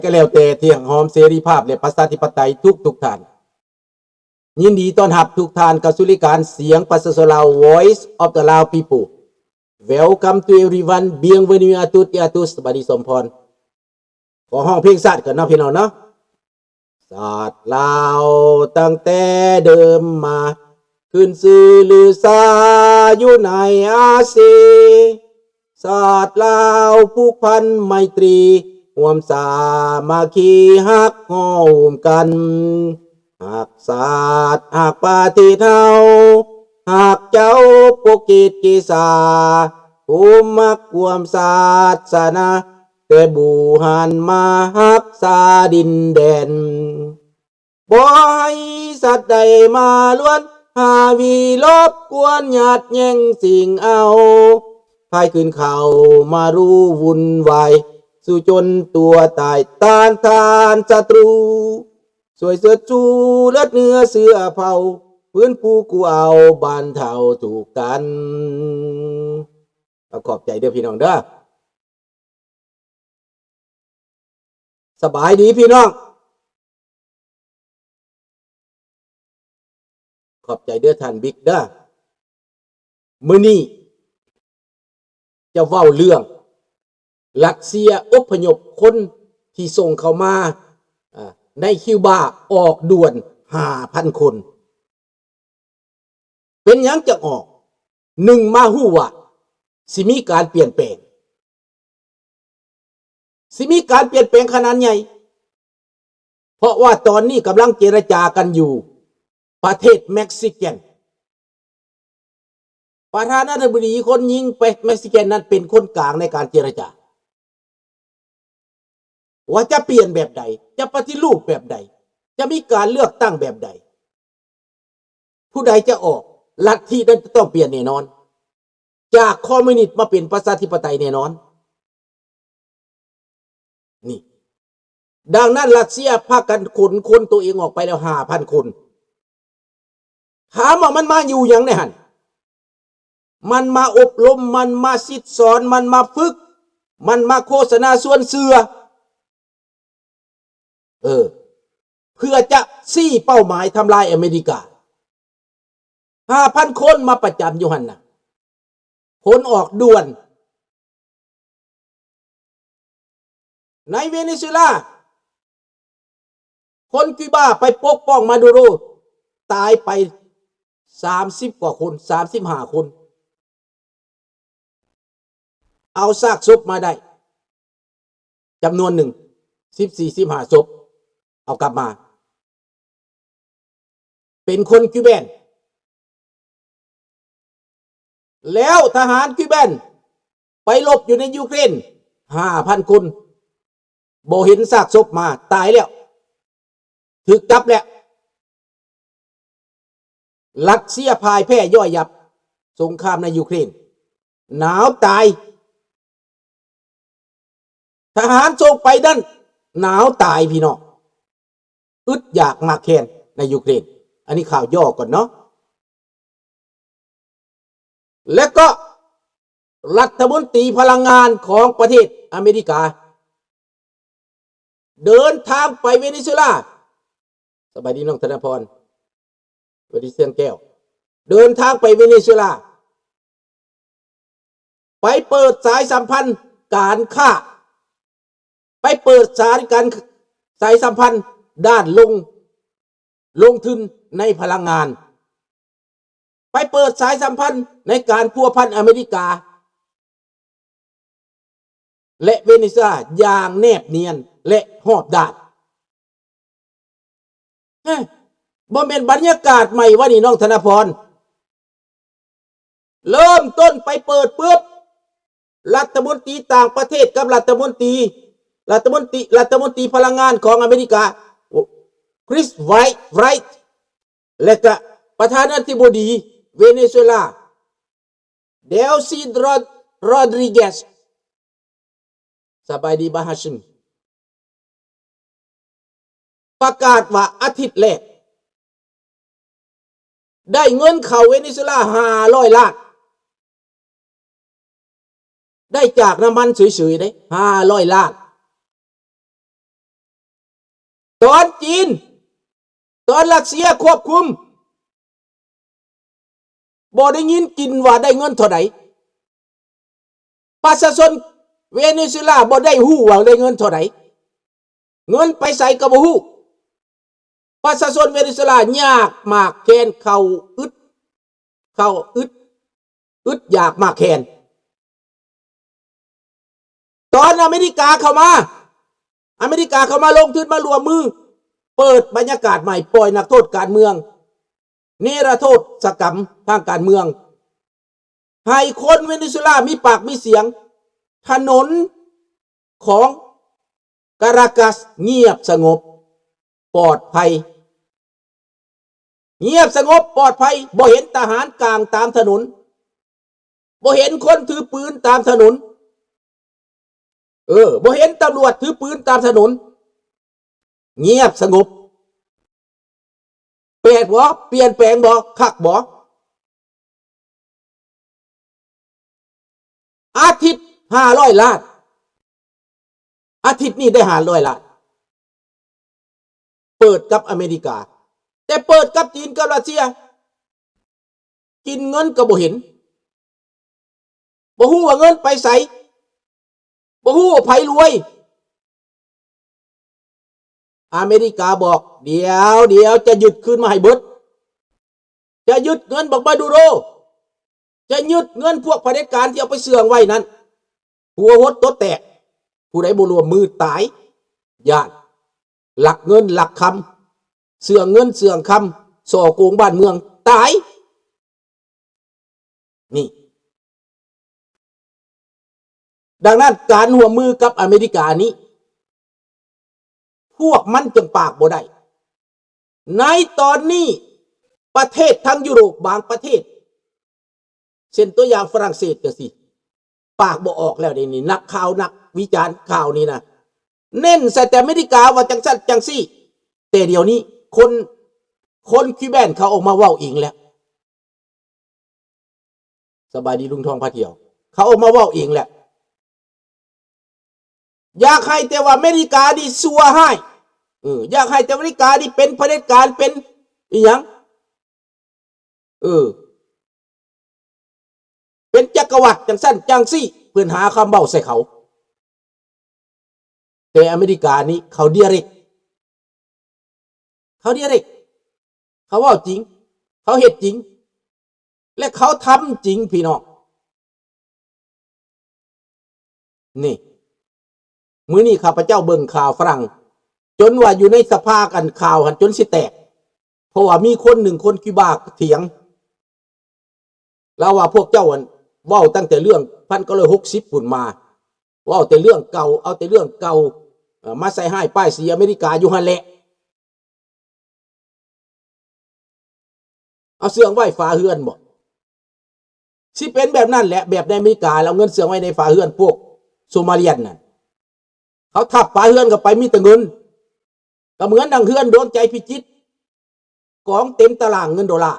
ກໍແລ້ວແຕ່ທີ່ຮັກຫອມເສລີພາບ ແລະ ປະຊາທິປະໄຕທຸກໆທ່ານ. ຍິນດີຕ້ອນຮັບທຸກທ່ານເຂົ້າສູ່ລາຍການສຽງປະຊາຊົນລາວ Voice of the Lao People. Welcome to everyone. Bienvenue à toutes et à tous. ສະບາຍດີ ສົມພອນ. ຂໍຮ້ອງເພງຊາດກ່ອນເນາະ ພີ່ນ້ອງເນາະ. ຊາດລາວຕັ້ງແຕ່ເດີມມາ ຂຶ້ນຊື່ລືຊາຢູ່ໃນອາຊີ. ຊາດລາວຜູກພັນໄມຕີ ຮ່ວມສາມັກຄີຮັກຫໍ່ມກັນ. ຮັກຊາດຮັກປະເທດເຮົາ ຮັກເຈົ້າປົກເກດເກສາ ຜູ້ມັກຄວາມສາສະໜາ ແຕ່ບູຮານມາຮັກສາດິນແດນ. ບໍ່ໃຫ້ສັດໃດມາລວນ ຫາວິລົບກວນ ຍາດແຍ່ງຊິງເອົາ ພາຍຄືນເຂົ້າມາຮູ້ວຸ່ນວາຍ ສູ້ຈົນຕົວຕາຍ ຕ້ານທານສັດຕູ ຊ່ວຍເຊີດຊູເລືອດເນື້ອເຊື້ອເຜົ່າ ຟື້ນຟູກູ້ເອົາບັນເທົາທຸກກັນ. ເອົາ ຂອບໃຈເດີພີ່ນ້ອງເດີ. ສະບາຍດີພີ່ນ້ອງ. ຂອບໃຈເດີທ່ານບິກເດີ. ມື້ນີ້ຈະເວົ້າເລື່ອງຣັດເຊຍອົບພະຍົບຄົນທີ່ສົ່ງເຂົ້າມາ ອາ ໃນຄິວບາອອກດ່ວນຫ້າພັນຄົນ. ເປັນຫຍັງຈັ່ງອອກ? ໜຶ່ງ ມາຮູ້ວ່າຊິມີການປ່ຽນແປງ ຊິມີການປ່ຽນແປງຂະໜາດໃຫຍ່ ເພາະວ່າຕອນນີ້ກຳລັງເຈລະຈາກັນຢູ່ປະເທດເມັກຊິກັນ. ປະທານາທິບໍດີຄົນຍິງເມັກຊິກັນນັ້ນເປັນຄົນກາງໃນການເຈລະຈາ ວ່າຈະປ່ຽນແບບໃດ, ຈະປະຕິຮູບແບບໃດ, ຈະມີການເລືອກຕັ້ງແບບໃດ, ຜູ້ໃດຈະອອກ, ລັດທິນັ້ນຈະຕ້ອງປ່ຽນແນ່ນອນ, ຈາກຄອມມິວນິດມາເປັນປະຊາທິປະໄຕແນ່ນອນ. ນີ້ ດັ່ງນັ້ນ ຣັດເຊຍພາກັນຂົນຄົນໂຕເອງອອກໄປແລ້ວຫ້າພັນຄົນ. ຖາມວ່າມັນມາຢູ່ຫຍັງໃນຫັ້ນ? ມັນມາອົບຮົມ, ມັນມາສິດສອນ, ມັນມາຝຶກ, ມັນມາໂຄສະນາຊວນເຊື່ອ, ເອີ ເພື່ອຈະຊີ້ເປົ້າໝາຍທຳລາຍອາເມລິກາ. ຫ້າພັນຄົນມາປະຈຳຢູ່ຫັ້ນນະ, ຂົນອອກດ່ວນ. ໃນເວເນຊູເອລາ ຄົນຄິວບາໄປປົກປ້ອງມາດູໂຣ ຕາຍໄປສາມສິບກວ່າຄົນ, ສາມສິບຫ້າຄົນ. ເອົາຊາກສົບມາໄດ້ຈຳນວນໜຶ່ງ, ສິບສີ່ ສິບຫ້າສົບ ເອົາກັບມາ. ເປັນຄົນຄິວແບນ. ແລ້ວທະຫານຄິວແບນໄປລົບຢູ່ໃນຢູເຄຣນ ຫ້າພັນຄົນ, ບໍ່ເຫັນຊາກສົບມາ, ຕາຍແລ້ວ, ຖືກຈັບແລ້ວ. ຣັດເຊຍພ່າຍແພ້ຍ່ອຍຫຍັບສົງຄາມໃນຢູເຄຣນ, ໜາວຕາຍ. ທະຫານສົ່ງໄປນັ້ນໜາວຕາຍພີ່ນ້ອງ, ອຶດຢາກໝາກແຄນໃນຢູເຄຣນ. ອັນນີ້ຂ່າວຫຍໍ້ກ່ອນເນາະ. ແລະກໍລັດຖະມົນຕີພະລັງງານຂອງປະເທດອາເມລິກາ ເດີນທາງໄປເວເນຊູເອລາ. ສະບາຍດີນ້ອງທະນະພອນ, ສະບາຍດີເຊືອງແກ້ວ. ເດີນທາງໄປເວເນຊູເອລາ ໄປເປີດສາຍສຳພັນການຄ້າ, ໄປເປີດສາຍການ, ສາຍສຳພັນດ້ານລົງ, ລົງທຶນໃນພະລັງງານ, ໄປເປີດສາຍສຳພັນໃນການພົວພັນອາເມລິກາ ແລະ ເວເນຊູເອລາຢ່າງແນບນຽນ ແລະ ຮອບດ້ານ. ເອີ ບໍ່ແມ່ນບັນຍາກາດໃໝ່ວະນີ້ ນ້ອງທະນະພອນ. ເລີ່ມຕົ້ນໄປເປີດປຶບ, ລັດຖະມົນຕີຕ່າງປະເທດກັບລັດຖະມົນຕີ, ລັດຖະມົນຕີ, ລັດຖະມົນຕີພະລັງງານຂອງອາເມລິກາ Chris Wright, Wright ແລະກະປະທານາທິບໍດີເວເນຊູເອລາ Delcy Rod-, Rodriguez. ສະບາຍດີ ບາຮາຊິມ. ປະກາດວ່າອາທິດແລກ ໄດ້ເງິນເຂົ້າເວເນຊູເອລາຫ້າຮ້ອຍລ້ານ, ໄດ້ຈາກນ້ຳມັນເສີຍໆເດ້ ຫ້າຮ້ອຍລ້ານ. ຕອນຈີນ ຕອນຣັດເຊຍຄວບຄຸມ ບໍ່ໄດ້ຍິນກິນວ່າໄດ້ເງິນເທົ່າໃດ. ປະຊາຊົນເວເນຊູເອລາບໍ່ໄດ້ຮູ້ວ່າໄດ້ເງິນເທົ່າໃດ, ເງິນໄປໃສກໍບໍ່ຮູ້. ປະຊາຊົນເວເນຊູເອລາຍາກໝາກແຄນ, ເຂົ້າອຶດ, ເຂົ້າອຶດ, ອຶດຢາກໝາກແຄນ. ຕອນອາເມລິກາເຂົ້າມາ, ອາເມລິກາເຂົ້າມາລົງທຶນມາຮ່ວມມື, ເປີດບັນຍາກາດໃໝ່, ປ່ອຍນັກໂທດການເມືອງ, ເນລະໂທດສະກຳທາງການເມືອງ, ໃຫ້ຄົນເວເນຊູເອລາມີປາກມີສຽງ. ຖະໜົນຂອງກາຣາກັສງຽບສະຫງົບ ປອດໄພ, ງຽບສະຫງົບປອດໄພ, ບໍ່ເຫັນທະຫານກາງຕາມຖະໜົນ, ບໍ່ເຫັນຄົນຖືປືນຕາມຖະໜົນ, ເອີ, ບໍ່ເຫັນຕຳຫຼວດຖືປືນຕາມຖະໜົນ, ງຽບສະຫງົບ. ແປກບໍ່? ປ່ຽນແປງບໍ່? ຄັກບໍ່? ອາທິດຫ້າຮ້ອຍລ້ານ, ອາທິດນີ້ໄດ້ຫ້າຮ້ອຍລ້ານ, ເປີດກັບອາເມລິກາ, ແຕ່ເປີດກັບຈີນກັບຣັດເຊຍ ກິນເງິນກໍບໍ່ເຫັນ, ບໍ່ຮູ້ວ່າເງິນໄປໃສ, ບໍ່ຮູ້ວ່າໃຜລວຍ. ອາເມລິກາບອກ, ດຽວ, ດຽວຈະຍຶດຄືນມາໃຫ້ເບິດ, ຈະຍຶດເງິນບັກມາດູໂຣ, ຈະຍຶດເງິນພວກຜະເດັດການທີ່ເອົາໄປເຊື່ອງໄວ້ນັ້ນ. ຫົວຫົດຕົດແຕກ, ຜູ້ໃດບໍ່ຮ່ວມມືຕາຍ, ຢ້ານ, ລັກເງິນລັກຄຳ, ເຊື່ອງເງິນເຊື່ອງຄຳ, ສໍ້ໂກງບ້ານເມືອງ, ຕາຍ. ນີ້. ດັ່ງນັ້ນການຮ່ວມມືກັບອາເມລິການີ້ ພວກມັນຈຶ່ງປາກບໍ່ໄດ້. ໃນຕອນນີ້ປະເທດທາງຢູໂຣບບາງປະເທດ ເຊັ່ນຕົວຢ່າງຝຣັ່ງເສດຈັ່ງຊີ້ ປາກບໍ່ອອກແລ້ວເດນີ້. ນັກຂ່າວນັກວິຈານຂ່າວນີ້ນະ ເນັ້ນໃສ່ແຕ່ອາເມລິກາວ່າຈັ່ງຊັ້ນຈັ່ງຊີ້, ແຕ່ດຽວນີ້ຄົນ, ຄົນຄິວແບນເຂົາອອກມາເວົ້າເອງແລ້ວ. ສະບາຍດີລຸງທອງພາທ່ຽວ, ເຂົາອອກມາເວົ້າເອງແຫຼະ. ຢາກໃຫ້ແຕ່ວ່າອາເມລິການີ້ຊົ່ວຮ້າຍ, ເອີ, ຢາກໃຫ້ແຕ່ອາເມລິການີ້ເປັນຜະເດັດການ, ເປັນອີ່ຫຍັງ, ເອີ, ເປັນຈັກກະວັດຈັ່ງຊັ້ນຈັ່ງຊີ້, ເພິ່ນຫາຄຳເວົ້າໃສ່ເຂົາ. ແຕ່ອາເມລິການີ້ເຂົາ direct, ເຂົາ direct, ເຂົາເວົ້າຈິງ, ເຂົາເຮັດຈິງ ແລະ ເຂົາທຳຈິງ ພີ່ນ້ອງ. ນີ້ ມື້ນີ້ຂ້າພະເຈົ້າເບິ່ງຂ່າວຝຣັ່ງ ຈົນວ່າຢູ່ໃນສະພາ ອັນ ຂ່າວຫັ້ນຈົນຊິແຕກ, ເພາະວ່າມີຄົນໜຶ່ງ ຄົນຄິວບາຖຽງ. ລາວວ່າພວກເຈົ້າ ອັນ ເວົ້າຕັ້ງແຕ່ເລື່ອງພັນເກົ້າຮ້ອຍຫົກສິບພຸ້ນມາ, ເວົ້າແຕ່ເລື່ອງເກົ່າ, ເອົາແຕ່ເລື່ອງເກົ່າ ເອີ ມາໃສ່ຮ້າຍປ້າຍສີອາເມລິກາຢູ່ຫັ້ນແຫຼະ. ເອົາເຊື່ອງໄວ້ຝາເຮືອນບໍ? ຊິເປັນແບບນັ້ນແຫຼະ, ແບບໃນອາເມລິກາ ແລ້ວເອົາເງິນເຊື່ອງໄວ້ໃນຝາເຮືອນພວກໂຊມາລຽນນັ້ນ. ເຂົາທັບຝາເຮືອນເຂົ້າໄປ ມີແຕ່ເງິນ, ກໍເໝືອນດັ່ງເຮືອນດວງໃຈພິຈິດ, ກອງເຕັມຕະລ່າງເງິນໂດລາ.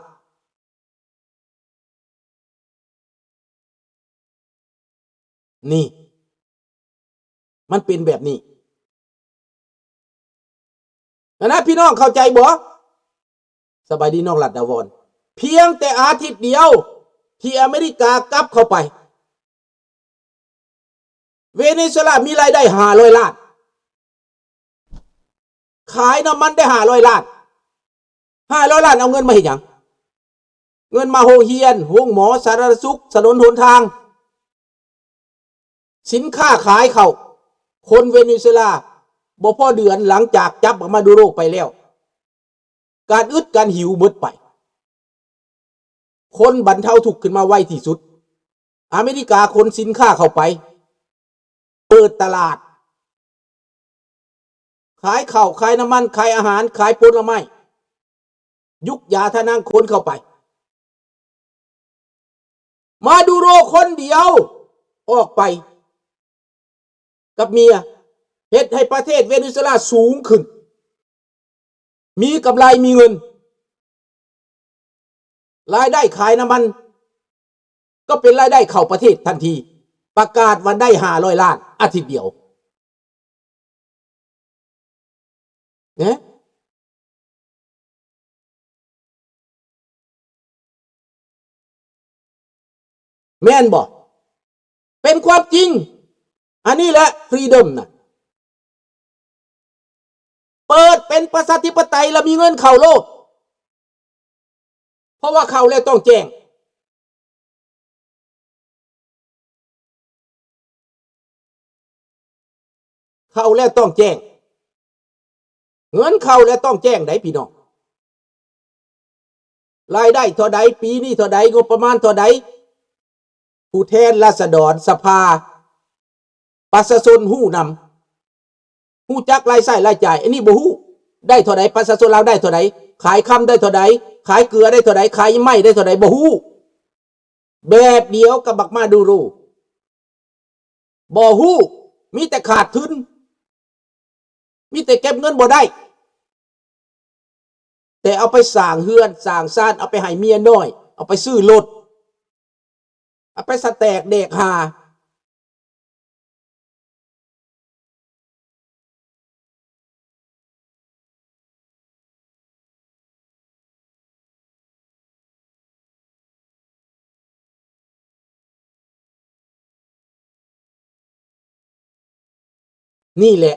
ນີ້ ມັນເປັນແບບນີ້ນະ ພີ່ນ້ອງເຂົ້າໃຈບໍ່? ສະບາຍດີນ້ອງລັດດາວອນ. ພຽງແຕ່ອາທິດດຽວທີ່ອາເມລິກາກັບເຂົ້າໄປ, ເວເນຊູເອລາມີລາຍໄດ້ຫ້າຮ້ອຍລ້ານ, ຂາຍນ້ຳມັນໄດ້ຫ້າຮ້ອຍລ້ານ. ຫ້າຮ້ອຍລ້ານເອົາເງິນມາເຮັດຫຍັງ? ເງິນມາໂຮງຮຽນ, ໂຮງໝໍ, ສາທາລະນະສຸກ, ຖະໜົນຫົນທາງ. ສິນຄ້າຂາຍເຂົ້າ, ຄົນເວເນຊູເອລາບໍ່ພໍເດືອນ ຫຼັງຈາກຈັບມາດູໂຣໄປແລ້ວ, ການອຶດການຫິວໝົດໄປ. ຄົນບັນເທົາທຸກຂຶ້ນມາໄວທີ່ສຸດ. ອາເມລິກາຂົນສິນຄ້າເຂົ້າໄປ, ເປີດຕະຫຼາດ, ຂາຍເຂົ້າ, ຂາຍນ້ຳມັນ, ຂາຍອາຫານ, ຂາຍຜົນລະໄມ້, ຢຸກຢາທານັງຂົນເຂົ້າໄປ. ມາດູໂຣຄົນດຽວອອກໄປກັບເມຍ, ເຮັດໃຫ້ປະເທດເວເນຊູເອລາສູງຂຶ້ນ, ມີກຳໄລ, ມີເງິນ. ລາຍໄດ້ຂາຍນ້ຳມັນກໍເປັນລາຍໄດ້ເຂົ້າປະເທດທັນທີ, ປະກາດວ່າໄດ້ຫ້າຮ້ອຍລ້ານອາທິດດຽວ. ເນາະ, ແມ່ນບໍ່? ເປັນຄວາມຈິງ. ອັນນີ້ແຫຼະ freedom ນະ. ເປີດເປັນປະຊາທິປະໄຕ ແລ້ວມີເງິນເຂົ້າໂລດ. ເພາະວ່າເຂົ້າແລ້ວຕ້ອງແຈ້ງ. ເຂົ້າແລ້ວຕ້ອງແຈ້ງ. ເງິນເຂົ້າແລ້ວຕ້ອງແຈ້ງໃດ໋ພີ່ນ້ອງ. ລາຍໄດ້ເທົ່າໃດ, ປີນີ້ເທົ່າໃດ, ງົບປະມານເທົ່າໃດ. ຜູ້ແທນລາຊະດອນ, ສະພາ, ປະຊາຊົນຮູ້ນຳ, ຮູ້ຈັກລາຍໃຊ້ລາຍຈ່າຍ. ອັນນີ້ບໍ່ຮູ້. ໄດ້ເທົ່າໃດ, ປະຊາຊົນລາວໄດ້ເທົ່າໃດ, ຂາຍຄຳໄດ້ເທົ່າໃດ, ຂາຍເກືອໄດ້ເທົ່າໃດ, ຂາຍໄມ້ໄດ້ເທົ່າໃດ, ບໍ່ຮູ້. ແບບດຽວກັບບັກມາດູໂຣ. ບໍ່ຮູ້, ມີແຕ່ຂາດທຶນ, ມີແຕ່ເກັບເງິນບໍ່ໄດ້, ແຕ່ເອົາໄປສ້າງເຮືອນສ້າງຊານ, ເອົາໄປໃຫ້ເມຍນ້ອຍ, ເອົາໄປຊື້ລົດ, ເອົາໄປສະແຕກແດກຫ່າ. ນີ້ແຫຼະ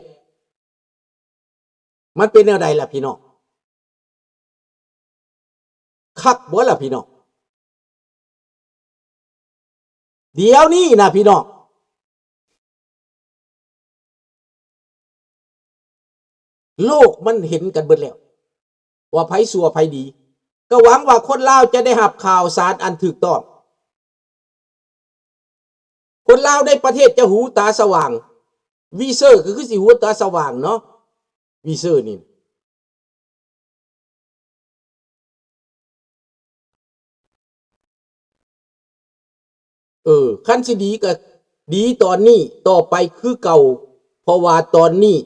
ມັນເປັນແນວໃດລະພີ່ນ້ອງ? ຄັກບໍ່ລະພີ່ນ້ອງ? ດຽວນີ້ນະພີ່ນ້ອງ ໂລກມັນເຫັນກັນເບິດແລ້ວ ວ່າໃຜຊົ່ວໃຜດີ. ກໍຫວັງວ່າຄົນລາວຈະໄດ້ຮັບຂ່າວສານອັນຖືກຕ້ອງ. ຄົນລາວໃນປະເທດຈະຫູຕາສະຫວ່າງ, ວີເຊີກໍຄືຊິຫູຕາສະຫວ່າງເນາະ, ວີເຊີນີ້. ເອີ ຄັນຊິດີກໍດີຕອນນີ້, ຕໍ່ໄປຄືເກົ່າ, ເພາະວ່າຕອນນີ້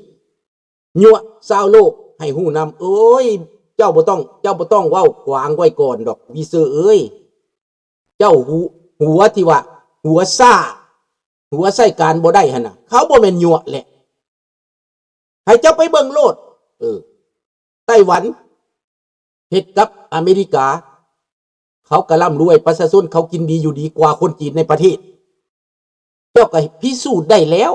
ຍົວະຊາວໂລກໃຫ້ຮູ້ນຳ. ໂອ້ຍ ເຈົ້າບໍ່ຕ້ອງ, ເຈົ້າບໍ່ຕ້ອງເວົ້າຂວາງໄວ້ກ່ອນດອກ ວີເຊີເອີຍ. ເຈົ້າຫູ, ຫົວທີ່ວ່າຫົວຊ້າ, ຫົວໃຊ້ການບໍ່ໄດ້ຫັ້ນນະ, ເຂົາບໍ່ແມ່ນຍົວະແຫຼະ. ໃຫ້ເຈົ້າໄປເບິ່ງໂລດ. ເອີ ໄຕ້ຫວັນເຮັດກັບອາເມລິກາ, ເຂົາກະລ່ຳລວຍ, ປະຊາຊົນເຂົາກິນດີຢູ່ດີກວ່າຄົນຈີນໃນປະເທດ. ເຈົ້າກະພິສູດໄດ້ແລ້ວ,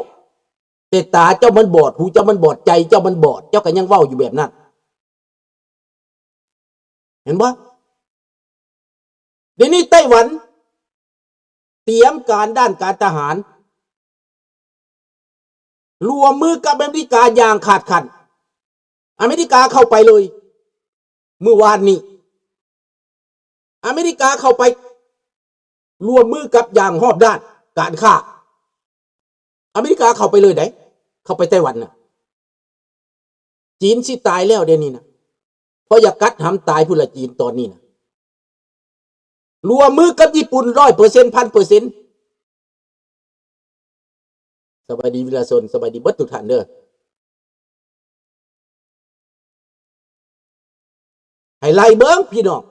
ແຕ່ຕາເຈົ້າມັນບອດ, ຫູເຈົ້າມັນບອດ, ໃຈເຈົ້າມັນບອດ, ເຈົ້າກະຍັງເວົ້າຢູ່ແບບນັ້ນ. ເຫັນບໍ່? ດຽວນີ້ໄຕ້ຫວັນຕຽມການດ້ານການທະຫານ, ຮ່ວມມືກັບອາເມລິກາຢ່າງຂາດຂັນ. ອາເມລິກາເຂົ້າໄປເລີຍ ມື້ວານນີ້. ອາເມລິກາເຂົ້າໄປຮ່ວມມືກັບຢ່າງຮອບດ້ານການຄ້າ. ອາເມລິກາເຂົ້າໄປເລີຍໃດ໋, ເຂົ້າໄປໄຕ້ຫວັນນະ. ຈີນຊິຕາຍແລ້ວດຽວນີ້ນະ, ເພາະຢາກກັດຫຳຕາຍພຸ້ນລະ ຈີນຕອນນີ້ນະ. ຮ່ວມມືກັບຍີ່ປຸ່ນຮ້ອຍເປີເຊັນ ພັນເປີເຊັນ. ສະບາຍດີວິລະຊົນ, ສະບາຍດີເບິດທຸກທ່ານເດີ. ໃຫ້ໄລ່ເບິ່ງພີ່ນ້ອງ.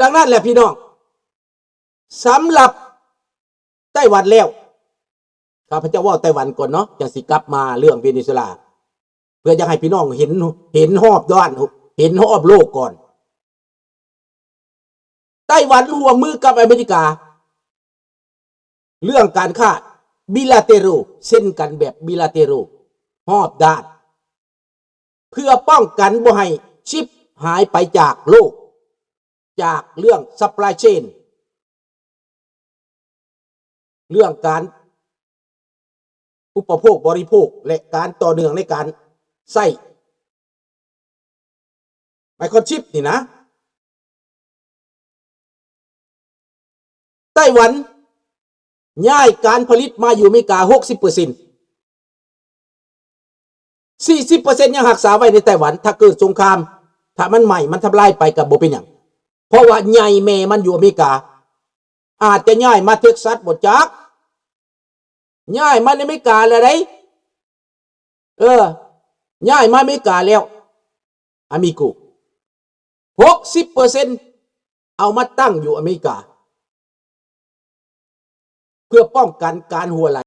ດັ່ງນັ້ນແຫຼະພີ່ນ້ອງ, ສຳລັບໄຕ້ຫວັນແລ້ວ, ຂ້າພະເຈົ້າເວົ້າໄຕ້ຫວັນກ່ອນເນາະ, ຈັ່ງຊິກັບມາເລື່ອງເວເນຊູເອລາ, ເພື່ອຢາກໃຫ້ພີ່ນ້ອງເຫັນ, ເຫັນຮອບດ້ານ, ເຫັນຮອບໂລກກ່ອນ. ໄຕ້ຫວັນຮ່ວມມືກັບອາເມລິກາ ເລື່ອງການຄ້າ bilateral, ເຊັນກັນແບບ bilateral ຮອບດ້ານ ເພື່ອປ້ອງກັນບໍ່ໃຫ້ຊິບຫາຍໄປຈາກໂລກ, ຈາກເລື່ອງ supply chain, ເລື່ອງການອຸປະໂພກບໍລິໂພກ ແລະ ການຕໍ່ເນື່ອງໃນການໃຊ້ microchip ນີ້ນະ. ໄຕ້ຫວັນຍ້າຍການຜະລິດມາຢູ່ອາເມລິກາຫົກສິບເປີເຊັນ, ສີ່ສິບເປີເຊັນຍັງຮັກສາໄວ້ໃນໄຕ້ຫວັນ. ຖ້າເກີດສົງຄາມ, ຖ້າມັນໄໝ້, ມັນທຳລາຍໄປກໍບໍ່ເປັນຫຍັງ, ເພາະວ່າໃຫຍ່ແມ່ມັນຢູ່ອາເມລິກາ. ອາດຈະຍ້າຍມາເທັກຊັສ ບໍ່ຈັກ, ຍ້າຍມາໃນອາເມລິກາແລ້ວໃດ. ເອີ, ຍ້າຍມາອາເມລິກາແລ້ວ ອາມິໂກ, ຫົກສິບເປີເຊັນ ເອົາມາຕັ້ງຢູ່ອາເມລິກາ ເພື່ອປ້ອງກັນການຮົ່ວໄຫຼ.